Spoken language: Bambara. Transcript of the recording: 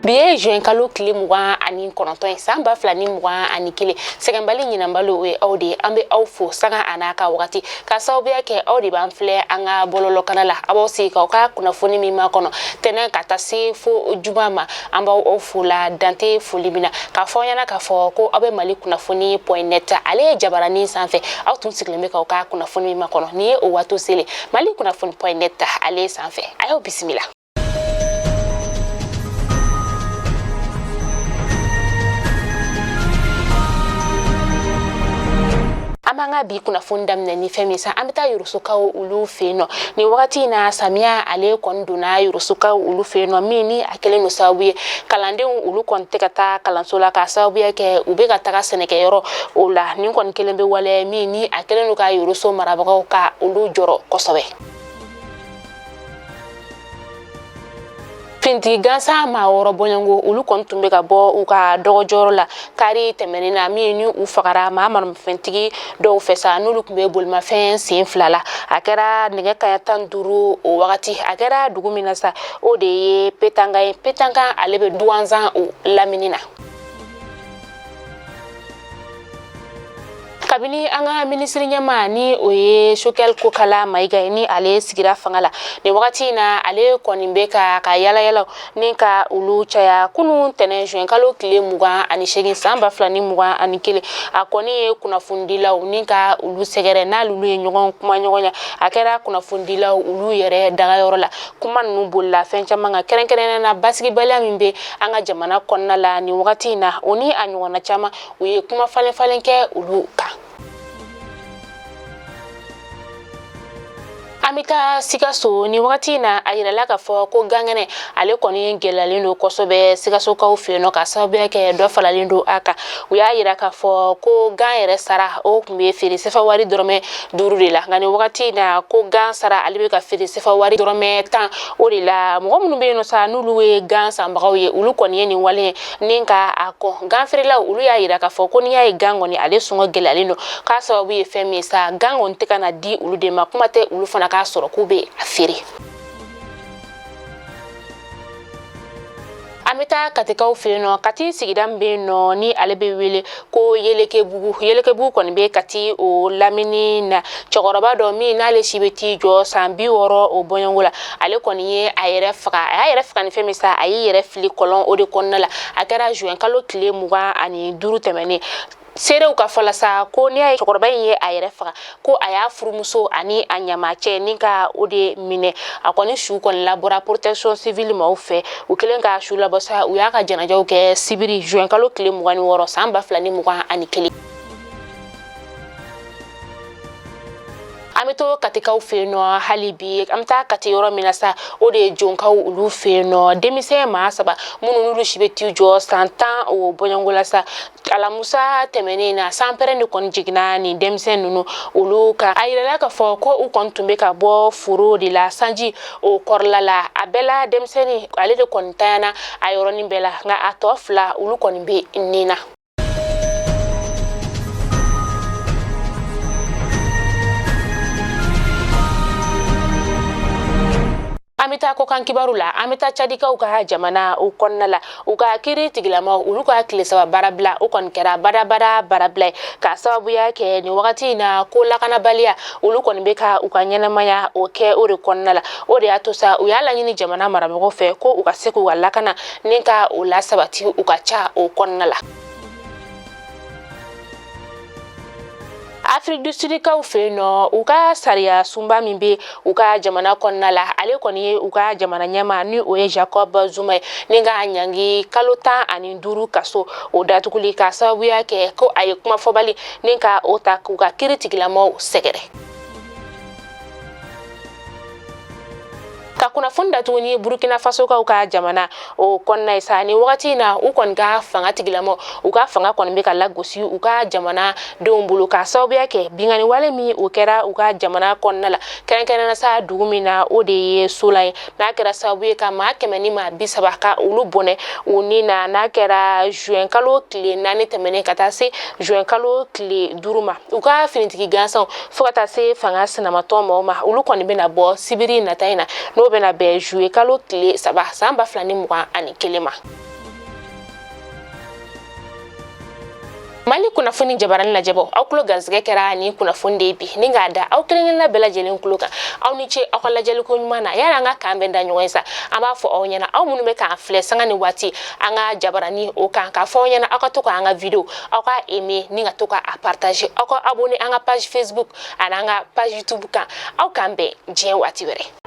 Bi ye juin kalo tile 29 ye, san 2021. Sɛgɛnbali ɲinanbali, o ye aw de ye. An bɛ aw fo sanga a n'a ka wagati, ka sababuya kɛ aw de b'an filɛ an ka bɔlɔlɔkana la. Aw b'aw sigi k'aw ka kunnafoni min makɔnɔ tɛnɛn ka taa se fo juma ma, an b'aw aw fo la dante foli min na, k'a fɔ aw ɲɛna k'a fɔ ko aw bɛ Mali kunnafoni point net ale ye jabaranin sanfɛ. Aw tun sigilen bɛ k'aw ka kunnafoni min makɔnɔ, nin ye o waati selen Mali kunnafoni point net ale sanfɛ. A y'aw bisimila. An b'an ka bi kunnafoni daminɛ ni fɛn min sa, an bɛ taa Yorosokaw olu fɛ yen nɔ. Nin wagati in na, samiya ale kɔni donna Yorosokaw olu fɛ yen nɔ, min ni a kɛlen don sababu ye kalandenw olu kɔni tɛ ka taa kalanso la, k'a sababuya kɛ u bɛ ka taga sɛnɛkɛyɔrɔ o la. Nin kɔni kelen bɛ waleya min ni a kɛlen don ka Yoroso marabagaw ka olu jɔrɔ kosɛbɛ. Finitigi gansan maa 6 bɔɲɔgɔnko, olu kɔni tun bɛ ka bɔ u ka dɔgɔjɔyɔrɔ la kari tɛmɛnen na, min ni u fagara maa maramafɛntigi dɔw fɛ sa, n'olu tun bɛ bolimafɛn sen fila la. A kɛra nɛgɛ kaɲa 15 o wagati. A kɛra dugu min na sa, o de ye Petanka ye. Petanka ale bɛ Duwanzan o lamini na. Kabini an ka minisiri ɲɛmaa, ni o ye Choguel Kokala Mayiga ye, ni ale sigira fanga la nin wagati in na, ale kɔni bɛ ka yalayalaw ni ka olu caya. Kunun tɛnɛn, juin kalo tile 28, san 2021, a kɔni ye kunnafonidilaw ni ka olu sɛgɛrɛ, n'olu ye ɲɔgɔn kuma ɲɔgɔn ya. A kɛra kunnafonidilaw olu yɛrɛ dagayɔrɔ la. Kuma ninnu bolila fɛn caman kan, kɛrɛnkɛrɛnnenya na basigibaliya min bɛ an ka jamana kɔnɔna la nin wagati in na, o ni a ɲɔgɔnna caman, u ye kuma falen falen kɛ olu kan. An bɛ taa Sikaso. Nin wagati in na, a yirala k'a fɔ ko gankɛnɛ ale kɔni gɛlɛyalen don kosɛbɛ Sikasokaw fɛ yen nɔ, ka sababuya kɛ dɔ faralen don a kan. U y'a yira k'a fɔ ko gan yɛrɛ sara, o tun bɛ feere sefa wari dɔrɔmɛ 5 de la, nka nin wagati in na, ko gan sara ale bɛ ka feere sefa wari dɔrɔmɛ 10 o de la. Mɔgɔ minnu bɛ yen nɔ sa, n'olu ye gan sanbagaw ye, olu kɔni ye nin wale ni ka a kɔn. Gan feerelaw olu y'a yira k'a fɔ ko n'i y'a ye gan kɔni ale sɔngɔ gɛlɛyalen don, k'a sababu ye fɛn min ye sa, gan kɔni tɛ ka na di olu de ma, kuma tɛ olu fana k'a sɔrɔ k'u bɛ a feere. An bɛ taa Katikaw fɛ yen nɔ. Kati sigida min bɛ yen nɔ, ni ale bɛ wele ko Yelekebugu, Yelekebugu kɔni bɛ Kati o lamini na. Cɛkɔrɔba dɔ min n'ale si bɛ t'i jɔ san 60 o bɔɲɔgɔnko la, ale kɔni ye a yɛrɛ faga. A y'a yɛrɛ faga ni fɛn min sa, a y'i yɛrɛ fili kɔlɔn o de kɔnɔna la. A kɛra juin kalo tile 25 tɛmɛnen. Seerew ka fɔ la sa, ko n'i y'a ye cɛkɔrɔba in ye a yɛrɛ faga, ko a y'a furumuso ani a ɲamacɛ ni ka o de minɛ. A kɔni su kɔni labɔra protection civile maaw fɛ. U kɛlen ka su labɔ sa, u y'a ka janajaw kɛ sibiri, juin kalo tile 26, san 2021. An bɛ to Katikaw fɛ yen nɔ hali bi. An bɛ taa Kati yɔrɔ min na sa, o de ye Jonkaw olu fɛ yen nɔ. Denmisɛn maa saba minnu n'olu si bɛ t'i jɔ san 10 o bɔɲɔgɔnko la sa, alamusa tɛmɛnen na, sanpɛrɛn de kɔni jiginna nin denmisɛn ninnu olu kan. A yirala k'a fɔ ko u kɔni tun bɛ ka bɔ foro de la sanji o kɔrɔla la. A bɛɛ la, denmisɛnnin ale de kɔni tanyana a yɔrɔnin bɛɛ la, nka a tɔ fila olu kɔni bɛ nin na. An bɛ taa kɔkan kibaru la. An bɛ taa Cadikaw ka jamana o kɔnɔna la. U ka kiiri tigilamaw olu ka tile 3 baarabila, o kɔni kɛra badabada baarabila ye, k'a sababuya kɛ nin wagati in na ko lakanabaliya olu kɔni bɛ ka u ka ɲɛnamaya o kɛ o de kɔnɔna la. O de y'a to sa, u y'a laɲini jamana marabagaw fɛ ko u ka se k'u ka lakana ni ka o lasabati u ka ca o kɔnɔna la. Afrique du Sudkaw fɛ yen nɔ, u ka sariya sunba min bɛ u ka jamana kɔnɔna la, ale kɔni ye u ka jamana ɲɛmaa, ni o ye Jacob Zuma ye, ni k'a ɲangi kalo 15 kaso o datuguli, k'a sababuya kɛ ko a ye kumafɔbali ni ka o ta k'u ka kiiri tigilamaw sɛgɛrɛ. Ka kunnafoni datugu ni Burukina Fasokaw ka jamana o kɔnɔna ye sa, ni wagati in na, u kɔni ka fanga tigilamaw, u ka fanga kɔni bɛ ka lagosi u ka jamana denw bolo, k'a sababuya kɛ binkanni wale min o kɛra u ka jamana kɔnɔna la, kɛrɛnkɛrɛnnenya sa dugu min na, o de ye Sola ye, n'a kɛra sababu ye ka maa kɛmɛ ni maa bi saba ka olu bɔnɛ u ni na, n'a kɛra juin kalo tile 4 tɛmɛnen ka taa se juin kalo tile 5 ma. U ka finitigi gansanw fo ka taa se fanga sinamatɔn maaw ma, olu kɔni bɛna bɔ sibiri nata in na, n'o bɛna bɛn juillet kalo tile 3, san 2021 ma. Mali kunnafoni jabarani lajɛbɔ, aw tulo garisɛgɛ kɛra nin kunnafoni de ye bi, ni k'a da aw kelen kelenna bɛɛ lajɛlen tulo kan. Aw ni ce aw ka lajɛliko ɲuman na. Yala an ka k'an bɛn da ɲɔgɔn ye sa, an b'a fɔ aw ɲɛna, aw minnu bɛ k'an filɛ sanga ni waati an ka jabarani o kan, k'a fɔ aw ɲɛna aw ka to k'an ka video aw ka aimer, ni ka to ka a partager, aw ka abonner an ka page Facebook ani an ka page YouTube kan. Aw k'an bɛn diɲɛ waati wɛrɛ.